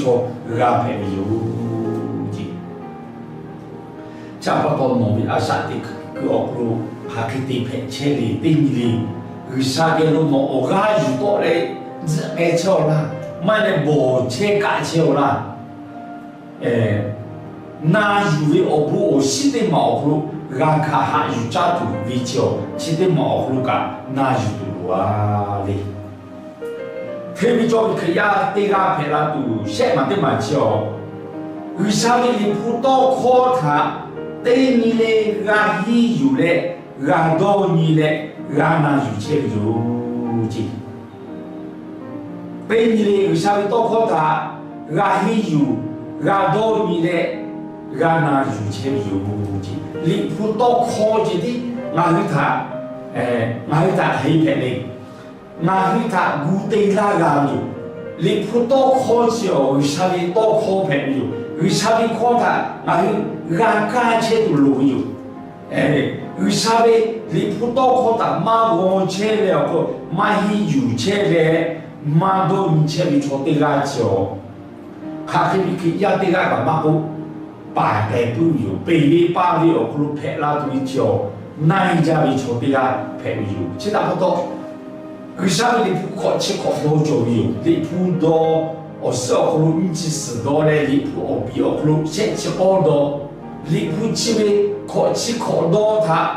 chaw g'a hpehꞈ ve yoˬ. Chi pa taw nawˬ ve a shaꞈ teꞈ kuiˬ awˬ hk'aw lo hk'aˬ hk'e te hpehꞈ chehˇ le. Teˇ nyi le, G'uiˬsha geh lo nawˬ awˬ g'aˇ yuˬ tawˆ leh tzuhꞈ k'ai chehˇ-aw laˇ, maˇ heˆ leh bawˬ chehˇ kaˆ chehˇ-aw laˇ. Na yuˬ ve awˬ bon awˬ shinˉ teˇ maˬ awˬ hk'aw lo g'a hkanˍ haꞈ yuˬ caˇ tuˬ ve chi-awˬ, chi teˇ maˬ awˬ hk'aw lo kaꞈ na yuˬ tuˬ loˬ-a le. Hteˇ ve cawˇ ve Hkriꞈ yaˇ teˇ g'aˇ hpehꞈ la tuˬ shehˆ maˬ teˇ maˬ chi-awˬ, G'uiˬsha ve Liꞈ hpu tawˇ hkawˇ htaꞈ teˇ nyi le g'a henˇ yuˬ leh, g'a dawˇ nyi leh, g'a na yuˬ chehˇ ve yoˬ ce. Teˇ nyi le G'uiˬsha ve tawˇ hkawˇ htaꞈ g'a henˇ yuˬ, g'a dawˇ nyi leh, g'a na yuˬ chehˇ ve yoˬ ce. Liꞈ hpu tawˇ hkawˇ ceh tiˉ ngaˬ hui htaꞈ, ngaˬ hui htaꞈ hk'aˬ hk'e hpehꞈ le. Ngaˬ hui htaꞈ gu te laˇ g'a ve yoˬ. Liꞈ hpu tawˇ hkawˇ chi-awˬ, G'uiˬsha ve tawˇ hkawˇ hpehꞈ ve yoˬ. G'uiˬsha ve hkawˇ htaꞈ ngaˬ hui g'a kaˇ chehˇ tuˬ loˍ ve yoˬ. G'uiˬsha ve Liꞈ hpu tawˇ hkawˇ htaꞈ maˇ g'aw chehˇ ve awˬ hk'aw lo maˇ henˇ yuˬ chehˇ leh, maˇ dawˇ nyi chehˇ ve chaw teˇ g'aˇ chi-awˬ, hk'aˬ hk'e ve Hkriꞈ yaˇ teˇ g'aˇ kaꞈ maˇ k'oˆ, paˍ k'ai puiˉ ve yoˬ. Peˬ ve paˇ ve awˬ hk'aw lo hpehꞈ la tuˬ ve chi-awˬ, na-e jaˇ ve chaw teˇ g'aˇ hpehꞈ ve yoˬ. Chi htaꞈ pa taw, G'uiˬsha ve Liꞈ hpu hkawꞈ chi hk'awꞈ dawˇ cawˬ ve yoˬ. Liꞈ hpu dawˇ awˬ suhˉ awˬ hk'aw lo nyiˇ chi suhˍ dawˇ leh, Liꞈ hpu awˬ piˍ awˬ hk'aw lo shehˆ chi k'awˇ dawˇ, Liꞈ hpu chi ve hkawꞈ chi hk'awꞈ dawˇ htaꞈ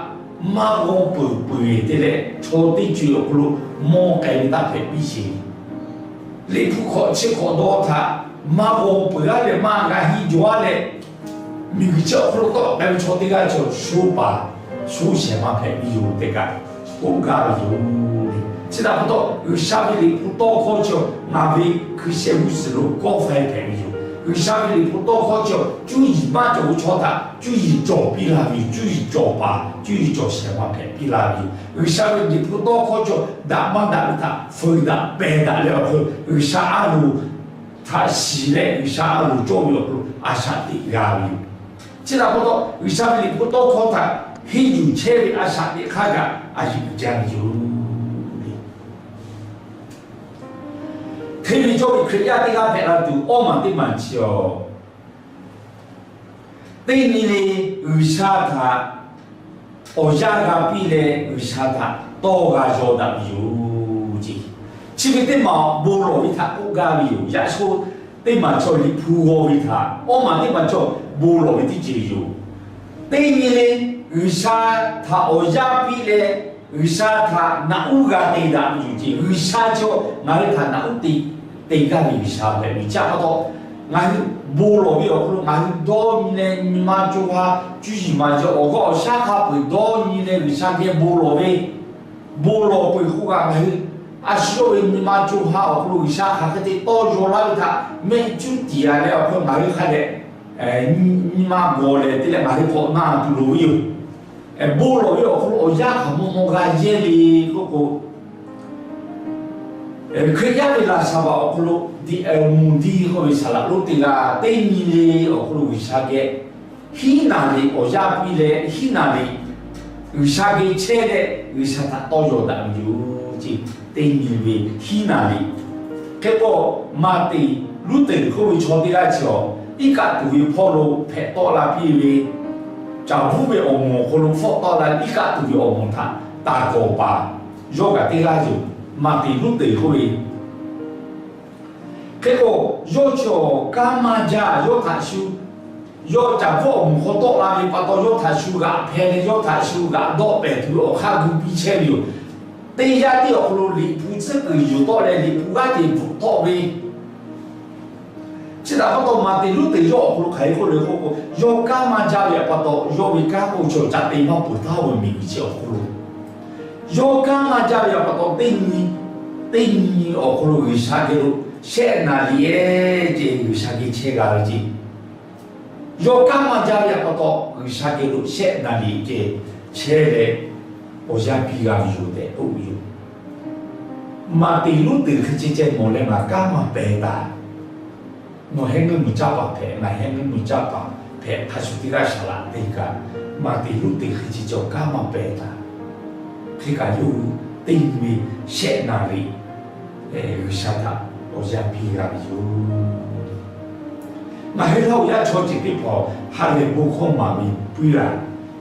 maˇ g'aw peuˬ peuˬ-eˬ te leh, chaw teˇ co-e awˬ hk'aw lo mawˇ k'ai ve taˇ hpehꞈ piˇ sheˍ. Liꞈ hpu hkawꞈ chi hk'awꞈ dawˇ htaꞈ maˇ g'aw peuˬ-a leh, maˇ g'a henˇ jaw-a leh, miˬguiˬ chi awˬ hk'aw lo tawˆ k'ai ve chaw teˇ g'aˇ chi-awˬ, sho paˍ sho shehˍ ma hpehꞈ ve yoˬ tehꞈ kaꞈ k'oˆ gaˇ ve yoˬ. Chi htaꞈ pa taw, G'uiˬsha ve Liꞈ hpu tawˇ hkawˇ chi-awˬ, ngaˬ ve hkui sheh g'uˇ suhˍ lo kawˆ faiˇ hpehꞈ ve yoˬ. G'uiˬsha ve Liꞈ hpu tawˇ hkawˇ chi-awˬ, cuˇ yiˍ maˇ cawˬ ve chaw htaꞈ cuˇ yiˍ cawˬ piˇ la ve yoˬ. Cuˇ yiˍ cawˬ paˍ, cuˇ yiˍ cawˬ shehˍ ma hpehꞈ piˇ la ve yoˬ. G'uiˬsha ve Liꞈ hpu tawˇ hkawˇ chi-awˬ, daꞈ maˇ daꞈ ve htaꞈ feu daꞈ pehˬ daꞈ leh awˬ hk'aw lo, G'uiˬsha a loˍ htaꞈ shiˍ leh, G'uiˬsha a loˍ cawˇ ve awˬ hk'aw lo a shaꞈ teꞈ g'a ve yoˬ. Chi htaꞈ pa taw, G'uiˬsha ve Liꞈ hpu tawˇ hkawˇ htaꞈ henˇ yuˬ chehˇ ve a shaꞈ teꞈ hk'aˇ kaꞈ a yuˬ jaˇ ve yoˬ. Hteˇ ve cawˇ ve Hkriꞈ yaˇ teˇ g'aˇ hpehꞈ la tuˬ, awˇ maˬ teˇ maˬ chi-awˬ, teˇ nyi le G'uiˬsha htaꞈ awˬ yanˇ g'a piˇ leh, G'uiˬsha htaꞈ tawˇ g'a yaw daꞈ ve yoˬ ce. Chi ve teˇ maˬ bon lawˬ ve htaꞈ k'oˆ gaˇ ve yoˬ. Yaꞈ sho teˇ maˬ chaw Liꞈ hpu g'aw ve htaꞈ, awˇ maˬ teˇ maˬ chaw bon lawˬ ve teˇ ceuˬ yoˬ. Teˇ nyi le G'uiˬsha htaꞈ awˬ yanˇ piˇ leh, G'uiˬsha htaꞈ naꞈ uˉ g'a te daꞈ ve yoˬ ce. G'uiˬsha chaw ngaˬ hui htaꞈ naꞈ uˉ te te gaˇ ve G'uiˬsha hpehꞈ ve chi htaꞈ pa taw, ngaˬ hui bon lawˬ ve awˬ hk'aw lo ngaˬ hui dawˇ nyi leh, nyi ma co ha, cuˇ yiˍ maˍ yiˍ awˬ g'aˇ awˬ shaˉ hk'a peu-eˬ dawˇ nyi leh G'uiˬsha geh bon lawˬ ve, bon lawˬ peuˬ k'o kaꞈ ngaˬ hui a shu yawˇ ve nyi ma co ha awˬ hk'aw lo G'uiˬsha hk'aˬ hk'e te tawˇ yaw laˇ ve htaꞈ mehˆ cuˉ tiˍ-a leh awˬ hk'aw lo ngaˬ hui hk'a dehꞈ nyi ma gawˬ leh te leh ngaˬ hui k'awꞈ na tuˬ loˍ ve yoˬ. Bon lawˬ ve awˬ hk'aw lo awˬ yanˇ hk'aˬ maw maw g'a yehˇ le k'oˆ k'o, Hkriꞈ yaˇ ve laꞈ shaˍ baꞈ awˬ hk'aw lo diꞈ-e mvuhˬ diˇ k'oˆ ve saˍ laꞈ lonˉ teˇ g'aˇ teˇ nyi le awˬ hk'aw lo G'uiˬsha geh hiˉ naˍ riˍ awˬ yanˇ piˇ leh, hiˉ naˍ riˍ G'uiˬsha geh chehˇ leh G'uiˬsha htaꞈ tawˇ yaw daꞈ ve yoˬ ce. Teˇ nyi ve hiˉ naˍ riˍ. Hk'e k'o, Maˍteˍ Luˉteˍ k'oˆ ve chaw teˇ g'aˇ chi-awˬ, iˉ kaˆ tuˬ ve hpawˇ lo hpehꞈ tawˆ la piˇ ve, caˍ bvuhˉ ve awˬ moˍ awˬ hk'aw lo hpfuhˆ tawˆ la iˉ kaˆ tuˬ ve awˬ moˍ htaꞈ taˍ kawˍ paˍ yawˇ kaꞈ teˇ g'aˇ yoˬ. Maˍteˍ Luˉteˍ k'oˆ ve Hk'e k'o, yawˇ chi-awˬ, kanˉ maˇ jaˇ. Yawˇ htaꞈ shu, yawˇ caˍ bvuhˉ awˬ moˍ hk'aw tawˆ la ve pa taw, yawˇ htaꞈ shu g'aꞈ hpeh leh, yawˇ htaꞈ shu g'aꞈ dawˆ pehˍ tuˬ ve awˬ hk'aˇ gu piˇ chehˇ ve yoˬ. Teˇ yanˇ tiˉ awˬ hk'aw lo Liꞈ hpu tcuhˉ kuiˬ yuˬ tawˆ leh, Liꞈ hpu g'aˇ hteꞈ bvuhꞈ tawˆ ve, chi htaꞈ pa taw Maˍteˍ Luˉteˍ yawˇ awˬ hk'aw lo hk'aˬ hk'e k'oˆ le k'oˆ k'o, yawˇ kanˉ maˇ jaˇ ve pa taw, yawˇ ve kanˉ k'oˆ ve chi caꞈ te maˇ peuˬ taˍ ve miˬguiˬ chi awˬ hk'aw lo, yawˇ kanˉ maˇ jaˇ ve pa taw, teˇ nyi, teˇ nyi awˬ hk'aw lo G'uiˬsha geh lo shehˆ naˍ riˍ-e ceh G'uiˬsha geh chehˇ g'a ve ce. Yawˇ kanˉ maˇ jaˇ ve pa taw, G'uiˬsha geh lo shehˆ naˍ riˍ ceh chehˇ leh awˬ yanˇ piˇ g'a ve yoˬ tehꞈ k'oˆ ve yoˬ. Maˍteˍ Luˉteˍ hk'e ceh ceh nawˬ leh ngaˬ kanˉ maˇ pehˍ taˍ. Nawˬ heh ngeuˇ muiˬ caˇ paˍ hpehꞈ, ngaˬ heh ngeuˇ muiˬ caˇ paˍ hpehꞈ, hk'a shuˍ teˇ g'aˇ shaˍ laꞈ te kaꞈ, Maˍteˍ Luˉteˍ hk'e ceh ceh awˬ kanˉ maˇ pehˍ taˍ. Hk'e kaꞈ yawˇ hui teˇ nyi ve shehˆ naˍ riˍ G'uiˬsha htaꞈ awˬ yanˇ piˇ g'a ve yoˬ. Ngaˬ hui Laˇ huˍ yaˇ chaw ceuˬ teˇ hpaˍ ha lehˬ bon hkawˇ maˍ ve puiˉ g'a.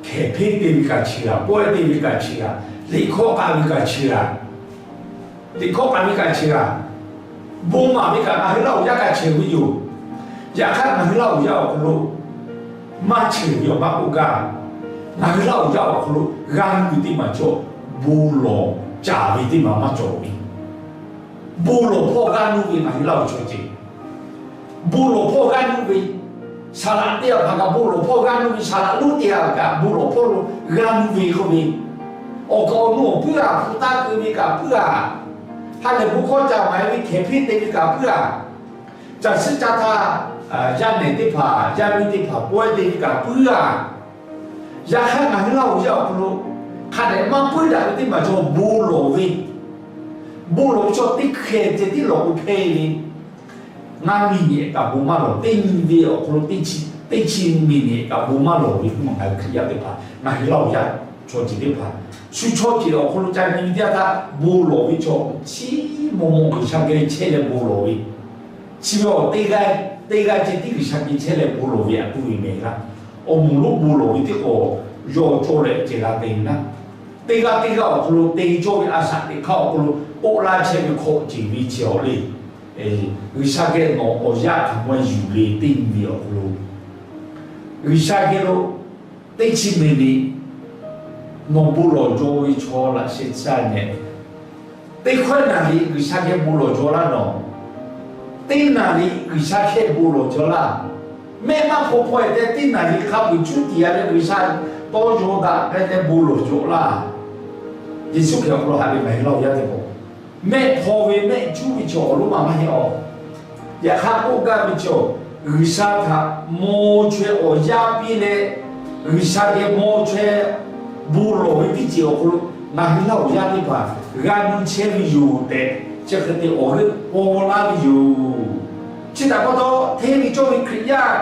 Hkehˍ hpeˇ te ve kaꞈ chi g'a, pawehˇ te ve kaꞈ chi g'a, liꞈ hkawˇ k'a ve kaꞈ chi g'a. Liꞈ hkawˇ k'a ve kaꞈ chi g'a. Bon maˍ ve kaꞈ ngaˬ hui Laˇ huˍ yaˇ kaꞈ cheuˬ ve yoˬ. Yaꞈ hk'aˇ ngaˬ hui Laˇ huˍ yaˇ awˬ hk'aw lo maˇ cheuˬ ve awˬ maˇ k'oˆ gaˇ. Ngaˬ hui Laˇ huˍ yaˇ awˬ hk'aw lo g'a nuˇ ve teˇ maˬ cawˬ, bon lawˬ caˍ ve teˇ maˬ maˇ cawˬ ve. Bon lawˬ hpawˇ g'a nuˇ ve ngaˬ hui Laˇ huˍ chaw ceuˬ. Bon lawˬ hpawˇ g'a nuˇ ve, saˍ laꞈ teˇ g'aˇ hpaˍ kaꞈ bon lawˬ hpawˇ g'a nuˇ ve, saˍ laꞈ lonˉ teˇ g'aˇ kaꞈ bon lawˬ hpawˇ lo g'a nuˇ ve k'oˆ ve, awˬ kaˍ awˬ nu awˬ puiˉ g'a, hpu taˇ keu ve kaꞈ puiˉ g'a, ha lehˬ bon hkawˇ ca maˍ ve hkehˍ hpeˇ te ve kaꞈ puiˉ g'a, caˬ suhˉ caˇ htaˇ, yaˇ nehˬ teˇ hpaˍ yaˇ miˇ teˇ hpaˍ pawehˇ te ve kaꞈ puiˉ g'a. Yaꞈ hk'aˇ ngaˬ hui Laˇ huˍ yaˇ awˬ hk'aw lo hk'a dehꞈ maˇ puiˉ daꞈ ve teˇ maˬ cawˬ, bon lawˬ ve. Bon lawˬ ve chaw teˇ hkeh ceh tiˉ lawˬ k'o hpehˇ ve. Ngaˇ miˬ nehˬ kaꞈ bon maˇ lawˬ, teˇ nyi ve awˬ hk'aw lo teˇ chi miˬ nehˬ kaꞈ bon maˇ lawˬ ve k'oˆ maˬ, ngaˬ hui Hkriꞈ yaˇ teˇ hpaˍ, ngaˬ hui Laˇ huˍ yaˇ chaw ceuˬ teˇ hpaˍ, shu chaw ceuˬ awˬ hk'aw lo ca nyi ve teˇ yanˇ htaˇ bon lawˬ ve chaw chi maw maw G'uiˬsha geh chehˇ leh bon lawˬ ve. Chi ve awˬ teˇ g'aˇ, teˇ g'aˇ ceh tiˉ G'uiˬsha geh chehˇ leh bon lawˬ ve aꞈ tuˬ ve mehˍ laˇ. Awˬ moˍ lonˉ bon lawˬ ve teˇ k'awꞈ yawˇ cawˇ leh ceh g'a te ve naˆ. Teˇ g'aˇ teˇ g'aˇ awˬ hk'aw lo te cawˇ ve a shaꞈ teꞈ hk'aˇ awˬ hk'aw lo k'oˆ laˇ chehˇ ve hk'awꞈ ceuˬ ve chi awˬ le. G'uiˬsha geh nawˬ awˬ yaˇ hk'aˬ ma yuˬ le teˇ nyi ve awˬ hk'aw lo, G'uiˬsha geh lo teˇ chi miˬ nehˬ nawˬ bon lawˬ jaw ve chaw laꞈ sheh caˇ nehˬ, teˇ hkawehˇ naˍ riˍ G'uiˬsha geh bon lawˬ jaw laˇ nawˬ. Teˇ naˍ riˍ G'uiˬsha geh bon lawˬ jaw laˇ. Mehˆ maˇ hpaw hpaw-e tehꞈ teˇ naˍ riˍ hk'a peu-eˬ cuˇ tiꞈ-a leh G'uiˬsha tawˇ yaw daꞈ k'ai leh bon lawˬ jaw laˇ. Yeˍsuˆ Hkriꞈ awˬ hk'aw lo haꞈ ve ngaˬ hui Laˇ huˍ yaˇ teˇ hpaˍ, mehˆ hpaw ve mehˆ cuˉ ve chaw awˬ lonˉ ma maˇ heˆ-aˬ. Yaꞈ hk'aˇ k'oˆ gaˇ ve chaw, G'uiˬsha htaꞈ maw chaweh awˬ yaˇ piˇ leh, G'uiˬsha geh maw chaweh bon lawˬ ve teˇ ceuˬ awˬ hk'aw lo ngaˬ hui Laˇ huˍ yaˇ teˇ hpaˍ g'a nyi chehˇ ve yoˬ tehꞈ, chi hk'e te awˬ g'euˆ paw laˇ ve yoˬ. Chi htaꞈ pa taw, hteˇ ve cawˇ ve Hkriꞈ yaˇ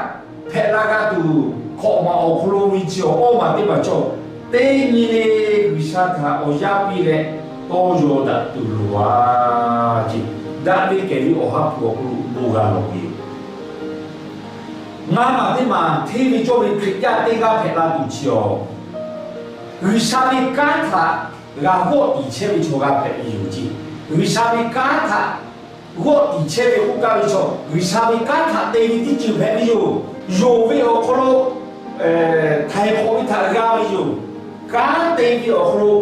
hpehꞈ la g'a tuˬ, hkawꞈ maˬ awˬ hk'aw lo ve chi awˬ awˇ maˬ teˇ maˬ cawˬ, teˇ nyi le G'uiˬsha htaꞈ awˬ yaˇ piˇ leh tawˇ yaw daꞈ tuˬ loˬ-a. Daꞈ ve kehˬ ve Awˬ ha hpu awˬ hk'aw lo bon g'a lawˬ ve yoˬ. Ngaˇ maˬ teˇ maˬ hteˇ ve cawˇ ve Hkriꞈ yaˇ teˇ g'aˇ hpehꞈ la tuˬ chi awˬ, G'uiˬsha ve kanˉ htaꞈ g'a g'awˆ tiˍ chehˇ ve chaw g'a hpehꞈ ve yoˬ ceˇ. G'uiˬsha ve kanˉ htaꞈ g'awˆ tiˍ chehˇ ve k'oˆ gaˇ ve chaw, G'uiˬsha ve kanˉ htaꞈ te ve teˇ ceuˬ hpehꞈ ve yoˬ. Yonˍ ve awˬ hk'aw lo htaiˍ hk'awꞈ ve htaꞈ g'a ve yoˬ. Kanˉ te ve awˬ hk'aw lo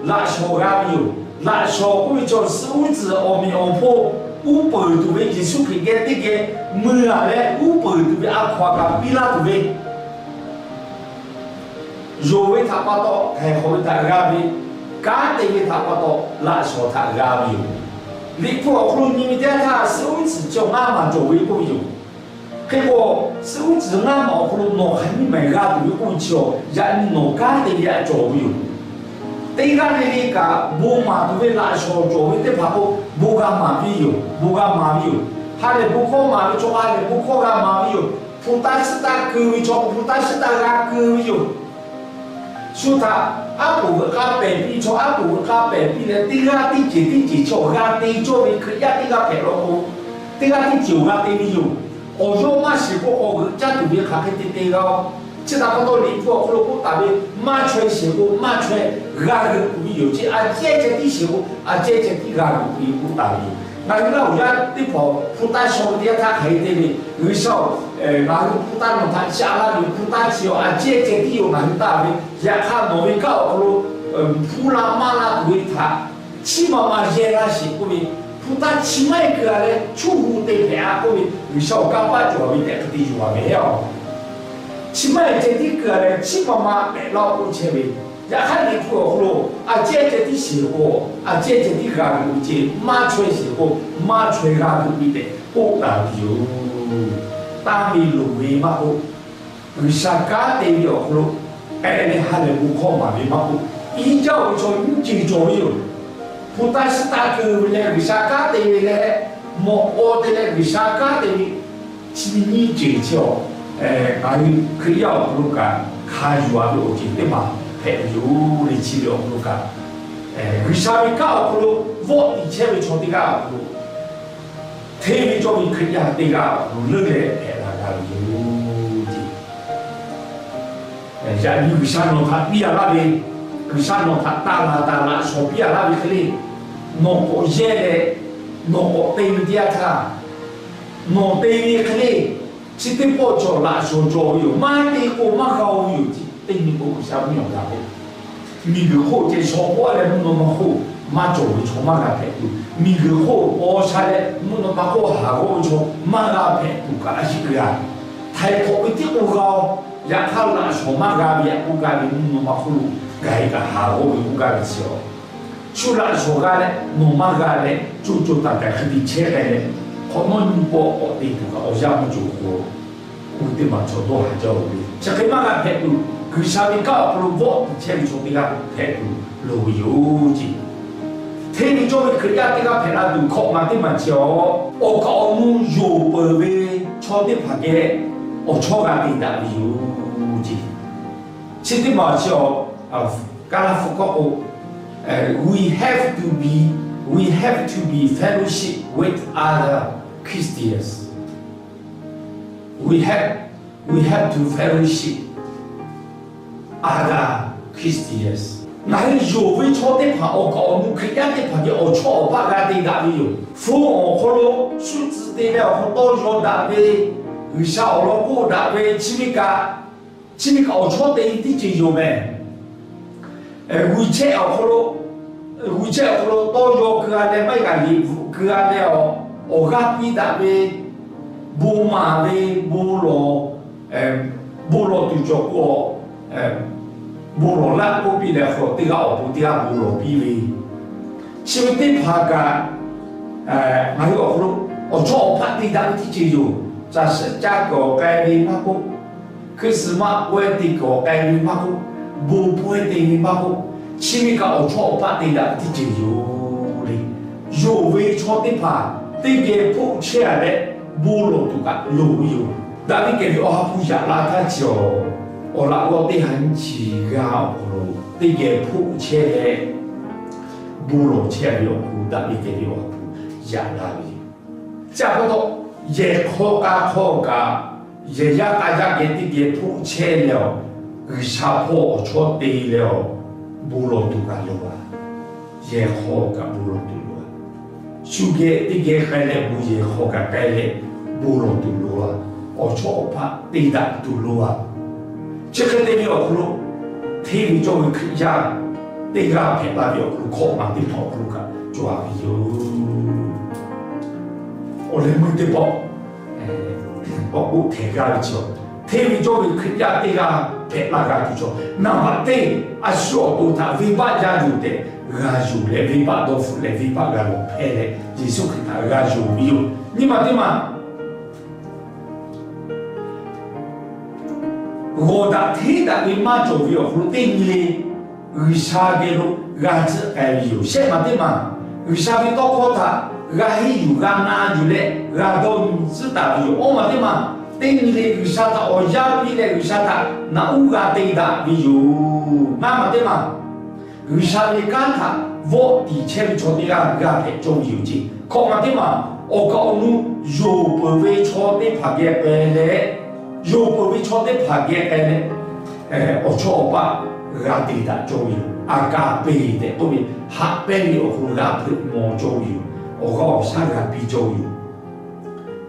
laꞈ shawnˍ g'a ve yoˬ. Laꞈ shawnˍ k'oˆ ve chaw, suh uˉ tcuhˍ awˬ meꞈ awˬ hponˇ uˉ peunˍ tuˬ ve, Yeˍsuˆ Hkriꞈ geh teˇ geh mui-a leh uˉ peunˍ tuˬ ve a hkaw-anˬ kaꞈ piˇ laˇ tuˬ ve, yonˍ ve htaꞈ pa taw htaiˍ hk'awꞈ ve htaꞈ g'a ve, kanˉ te ve htaꞈ pa taw laꞈ shawnˍ htaꞈ g'a ve yoˬ. Liꞈ hpu awˬ hk'aw lo nyi ve teˇ yanˇ htaˇ, suh uˉ tcuhˍ chi awˬ ngaˇ maˬ cawˬ ve k'oˆ ve yoˬ. Hk'e k'o, suh uˉ tcuhˍ ngaˇ maˬ awˬ hk'aw lo nawˬ hk'aˬ nyiˇ maˬ g'a tuˬ ve k'oˆ ve chi awˬ, yaꞈ nyi nawˬ kanˉ te ve htaꞈ cawˬ ve yoˬ. Teˇ g'aˇ le le kaꞈ bon maˍ tuˬ ve laꞈ shawnˍ cawˬ ve teˇ hpaˍ k'o, bon g'a maˍ ve yoˬ. Bon g'a maˍ ve yoˬ. Ha lehˬ bon hkawˇ maˍ ve chaw ha lehˬ bon hkawˇ g'a maˍ ve yoˬ. Hpu taˇ shiˉ taˇ keu ve chaw k'o, hpu taˇ shiˉ taˇ g'a keu ve yoˬ. Shu htaꞈ aˉ poꞈ g'euꞈ k'a pehˬ piˇ chaw, aˉ poꞈ g'euꞈ k'a pehˬ piˇ leh, teˇ g'aˇ teˇ ceuˬ teˇ ceuˬ chaw g'a te cawˇ ve Hkriꞈ yaˇ teˇ g'aˇ hpehꞈ law k'o, teˇ g'aˇ teˇ ceuˬ g'a te ve yoˬ. Awˬ yawˇ maˇ shiˍ k'o, awˬ g'euꞈ caˇ tuˬ ve hk'aˬ hk'e te te g'a-oˬ. Chi htaꞈ pa taw, Liꞈ hpu awˬ hk'aw lo k'oˆ taˍ ve, maˇ chaweh shiˍ k'o, maˇ chaweh g'a g'euꞈ tuˬ ve yoˬ ceˇ. A cehˇ ceh tiˉ shiˍ k'o, a cehˇ ceh tiˉ g'a g'euꞈ tuˬ ve k'oˆ taˍ ve yoˬ. Ngaˬ hui Laˇ huˍ yaˇ teˇ hpaˍ hpu taˇ shaw ve teˇ yanˇ htaˇ hk'aˬ hk'e te ve, G'uiˬsha-oˬ, ngaˬ hui hpu taˇ nawˬ htaꞈ ca laˇ ve yoˬ. Hpu taˇ chi awˬ a cehˇ ceh tiˉ yoˬ ngaˬ hui taˇ ve. Yaꞈ hk'aˇ nawˬ ve kanˉ awˬ hk'aw lo hpu la maˇ la tuˬ ve htaꞈ chiˇ ma ma yehˇ laˇ sheˍ k'oˆ ve, hpu taˇ chi maˇ heˆ keu-a leh, chuˇ hu te hpehꞈ-a k'oˆ ve, G'uiˬsha awˬ kanˇ paˆ cawˬ ve tehꞈ hk'e te yuˬ-a ve yoˬ. Chi maˇ heˆ ceh tiˉ keu-a leh, chiˇ ma ma pehꞈ laˇ-oˆ k'oˆ chehˇ ve. Yaꞈ hk'aˇ Liꞈ hpu awˬ hk'aw lo, a cehˇ ceh tiˉ shiˍ k'o, a cehˇ ceh tiˉ g'a g'euꞈ ve ceˇ, maˇ chaweh shiˍ k'o, maˇ chaweh g'a g'euꞈ ve tehꞈ k'oˆ taˍ ve yoˬ. Tanˇ ve loˍ ve maˇ k'oˆ, G'uiˬsha kanˉ te ve awˬ hk'aw lo k'ai leh ha lehˬ bon hkawˇ maˍ ve maˇ k'oˆ, iˉ jaˇ-oˬ ve chaw nyiˇ ceuˬ cawˬ ve yoˬ. Hpu taˇ shiˉ taˇ keu ve leh G'uiˬsha kanˉ te ve leh, mawꞈ k'aw te leh G'uiˬsha kanˉ te ve, chi nyiˇ ceuˬ chi awˬ, ngaˬ hui Hkriꞈ yaˇ awˬ hk'aw lo kaꞈ hkanˍ yuˬ-a ve awˬ ceuˬ teˇ maˬ hpehꞈ ve yoˬ le. Chi ve awˬ hk'aw lo kaꞈ, G'uiˬsha ve kanˉ awˬ hk'aw lo vawˆ tiˍ chehˇ ve chaw teˇ g'aˇ awˬ hk'aw lo, hteˇ ve cawˇ ve Hkriꞈ yaˇ teˇ g'aˇ awˬ hk'aw lo leuˉ leh hpehꞈ la g'a. yoˬ. Yaꞈ nyi G'uiˬsha nawˬ htaꞈ piˇ a laˇ ve, G'uiˬsha nawˬ htaꞈ taˍ laˬ taˍ laꞈ shawˍ piˇ a laˇ ve hk'e le, nawˬ k'awꞈ yehˇ leh, nawˬ k'awꞈ te ve teˇ yanˇ htaˇ, nawˬ te ve hk'e le, chi teˇ pawˆ cawˬ laꞈ shawˍ cawˬ ve yoˬ. Maˇ te k'o maˇ g'a-o ve yoˬ. Teˇ nyi k'o G'uiˬsha mvuhˇ miˬ awˬ gaˬ k'o, miˬguiˬ hk'oˆ ceh shaw k'oˆ leh mvuhˇ naw ma hk'oˆ maˇ cawˬ ve chaw maˇ g'a hpehꞈ tuˬ, miˬguiˬ hk'oˆ paw sha leh mvuhˇ naw ma hk'oˆ haˍ g'awˇ ve chaw maˇ g'a hpehꞈ tuˬ kaꞈ a shu g'a. Htaiˍ hk'awꞈ ve tiˉ k'o g'a-o. Yaꞈ hk'aˇ laꞈ shawˍ maˇ g'a ve aꞈ k'oˆ gaˇ ve mvuhˇ naw ma hk'oˆ lo gaˬ-e kaꞈ haˍ g'awˇ ve k'oˆ gaˇ ve chi-a. Shu laꞈ shawˍ g'a leh nawˬ maˇ g'a leh, co co taiˍ taiˍ hk'e te chehˇ k'ai leh, hk'awꞈ nawˉ nyi paw k'awꞈ te tuˬ kaꞈ awˬ yanˇ maˇ cawˬ k'o, oˇ ve teˇ maˬ chaw dawˇ haˍ jaˇ-oˬ ve. Chi hk'e maˇ g'a hpehꞈ tuˬ, G'uiˬsha ve kanˉ awˬ hk'aw lo vawˆ tiˍ chehˇ ve chaw teˇ g'aˇ hpehꞈ tuˬ loˍ ve yoˬ ceˇ. Hteˇ ve cawˇ ve Hkriꞈ yaˇ teˇ g'aˇ hpehꞈ la tuˬ hkawꞈ maˬ teˇ maˬ chi-a, awˬ kaˍ awˬ nu yonˍ peuˬ ve chaw teˇ hpaˍ geh awˬ chawˇ g'a te daꞈ ve yoˬ ceˇ. Chi teˇ maˬ chi-a, Kaˇlaˇ hpu k'awꞈ k'o, we have to be, we have to be fellowship with other Christians. We have, we have to fellowship other Christians. Ngaˬ hui yonˍ ve chaw teˇ hpaˍ awˬ kaˍ awˬ nu Hkriꞈ yaˇ teˇ hpaˍ geh awˬ chawˇ awˬ paˆ g'a te daꞈ ve yoˬ. Hpu awˬ hk'aw lo shu tcuh te leh awˬ hk'aw tawˇ yaw daꞈ ve, G'uiˬsha awˬ lawn k'oˆ daꞈ ve, chi ve kaꞈ, chi ve kaꞈ awˬ chawˇ te teˇ ceuˬ yoˬ mehˍ. G'uiˬ chehˇ awˬ hk'aw lo, g'uiˬ chehˇ awˬ hk'aw lo tawˇ yaw keu-a leh maˇ heˆ kaꞈ liꞈ bvuhꞈ keu-a leh, awˬ g'aˇ piˇ daꞈ ve, bon maˍ ve, bon lawˬ, bon lawˬ tuˬ cawˬ k'o, bon lawˬ laˆ k'oˆ piˇ leh, hk'aw teˇ g'aˇ awˬ pon teˇ g'aˇ bon lawˬ piˇ ve, chi ve teˇ hpaˍ kaꞈ ngaˬ hui awˬ hk'aw lo awˬ chawˇ awˬ paˆ te daꞈ ve teˇ ceuˬ yoˬ. Caˬ suhˆ caˇ kuiˬ awˬ k'ai ve maˇ k'oˆ, Hkriꞈ suhˍ maˆ pawehˇ te kuiˬ awˬ k'ai ve maˇ k'oˆ, bon pawehˇ te ve maˇ k'oˆ, chi ve kaꞈ awˬ chawˇ awˬ paˆ te daꞈ ve teˇ ceuˬ yoˬ le. Yonˍ ve chaw teˇ hpaˍ teˇ geh hpoˆ chehˇ-a leh, bon lawˬ tuˬ kaꞈ loˍ ve yoˬ. Daꞈ ve kehˬ ve Awˬ ha hpu yaꞈ la htaˇ chi-a, awˬ laꞈ g'awˇ teˇ ha nyiˇ chi g'aˇ awˬ hk'aw lo teˇ geh hpoˆ chehˇ leh, bon lawˬ chehˇ ve awˬ hk'aw lo daꞈ ve kehˬ ve Awˬ ha hpu yaꞈ la ve yoˬ. Chi pa taw, yehˬ hk'aw k'a hk'aw kaꞈ, yehˬ yaˇ k'a yaˇ geh teˇ geh hpoˆ chehˇ leh-a, G'uiˬsha hpawˇ awˬ chawˇ te leh-a, bon lawˬ tuˬ kaꞈ loˍ-a. Yehˬ hk'aw kaꞈ bon lawˬ tuˬ loˍ-a. Shu geh teˇ geh k'ai leh bon yehˬ hk'aw kaꞈ k'ai leh bon lawˬ tuˬ loˍ-a. Awˬ chawˇ awˬ paˆ te daꞈ tuˬ loˍ-a. Chi hk'e te ve awˬ hk'aw lo, hteˇ ve cawˇ ve Hkriꞈ yaˇ teˇ g'aˇ hpehꞈ la ve awˬ hk'aw lo hkawꞈ maˬ teˇ hpaˍ awˬ hk'aw lo kaꞈ cawˬ-a ve yoˬ. Awˬ leh meuˇ teˇ pawˆ k'awꞈ k'oˆ hteˇ g'aˇ ve chaw, hteˇ ve cawˇ ve Hkriꞈ yaˇ teˇ g'aˇ hpehꞈ la g'a tuˬ chaw, naˍ baꞈ teˇ, a shu awˬ to htaꞈ venˇbaˆ yaˇ yuˬ tehꞈ g'a yonˍ leh, venˇbaˆ dawˇ hpfuhˆ leh venˇbaˆ g'a lawˬ hpehˇ leh, Yeˍsuˆ Hkriꞈ htaꞈ g'a yonˍ ve yoˬ. Nyi ma teˇ ma g'awˬ daꞈ hteˇ daꞈ ve maˇ cawˬ ve awˬ hk'aw lo teˇ nyi le G'uiˬsha geh lo g'a tcuhˆ k'ai ve yoˬ. Shehˆ maˬ teˇ maˬ, G'uiˬsha ve tawˇ hkawˇ htaꞈ g'a henˇ yuˬ, g'a na yuˬ leh g'a dawˇ nyi tcuhˉ taˍ ve yoˬ. Awˇ maˬ teˇ maˬ, teˇ nyi le G'uiˬsha htaꞈ awˬ yanˇ piˇ leh G'uiˬsha htaꞈ naꞈ uˉ g'a te daꞈ ve yoˬ. Ngaˇ maˬ teˇ maˬ, G'uiˬsha ve kanˉ htaꞈ vawˆ tiˍ chehˇ ve chaw teˇ g'aˇ g'a hpehꞈ cawˇ ve yoˬ ceˇ. Hkawꞈ maˬ teˇ maˬ, awˬ kaˍ awˬ nu yonˍ peuˬ ve chaw teˇ hpaˍ geh k'ai leh, yonˍ peuˬ ve chaw teˇ hpaˍ geh k'ai leh, awˬ chawˇ awˬ paˆ g'a te daꞈ cawˇ ve yoˬ. Aˍgaˍpeˍ tehꞈ k'oˆ ve, haꞈ pehnˇ ve awˬ hk'aw lo g'a hpeuꞈ maw cawˇ ve yoˬ. Awˬ g'aˇ awˬ shaˉ g'a piˇ cawˇ ve yoˬ.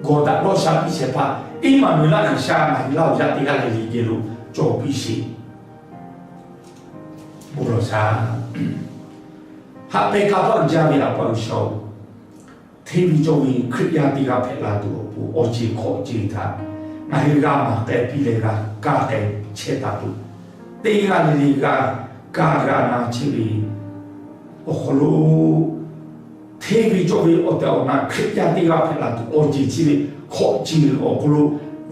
G'awˬ daꞈ dawˇ sha piˇ shehˍ hpaˇ Iˉmaˍnuˍlaˆ G'uiˬsha ngaˬ hui laˇ awˬ yaˇ teˇ g'aˇ le le geh lo cawˬ piˇ sheˍ. Bon lawˬ sha. Haꞈ pehnˇ hk'a paˆ uiˍ jaˇ ve A pa G'uiˬsha-oˬ, hteˇ ve cawˇ ve Hkriꞈ yaˇ teˇ g'aˇ hpehꞈ la tuˬ awˬ pon awˬ ceuˬ hk'awꞈ ceuˬ htaꞈ ngaˬ hui g'a maˍ k'ai piˇ leh g'a kaˇ k'ai chehˇ taˍ tuˬ, teˇ g'aˇ le le g'a kaˇ g'a na chehˇ ve awˬ hk'aw lo, hteˇ ve cawˇ ve awˬ tehˬ awˬ na Hkriꞈ yaˇ teˇ g'aˇ hpehꞈ la tuˬ awˬ ceuˬ chi ve hk'awꞈ ceuˬ awˬ hk'aw lo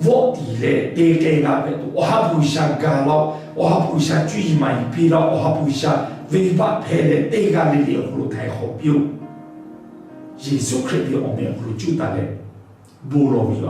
vawˆ tiˍ leh te k'ai g'a hpehꞈ tuˬ, Awˬ ha hpu G'uiˬsha gaˬ la-oˬ. Awˬ ha hpu G'uiˬsha cuˇ yiˍ maˍ yiˍ piˇ la-oˬ. Awˬ ha hpu G'uiˬsha venˇbaˆ hpehˇ leh teˇ g'aˇ le le awˬ hk'aw lo htaiˍ hk'awꞈ piˇ-oˆ. Yeˍsuˆ Hkriꞈ ve awˬ meh awˬ hk'aw lo cuˇ taˍ leh bon lawˬ ve yoˬ.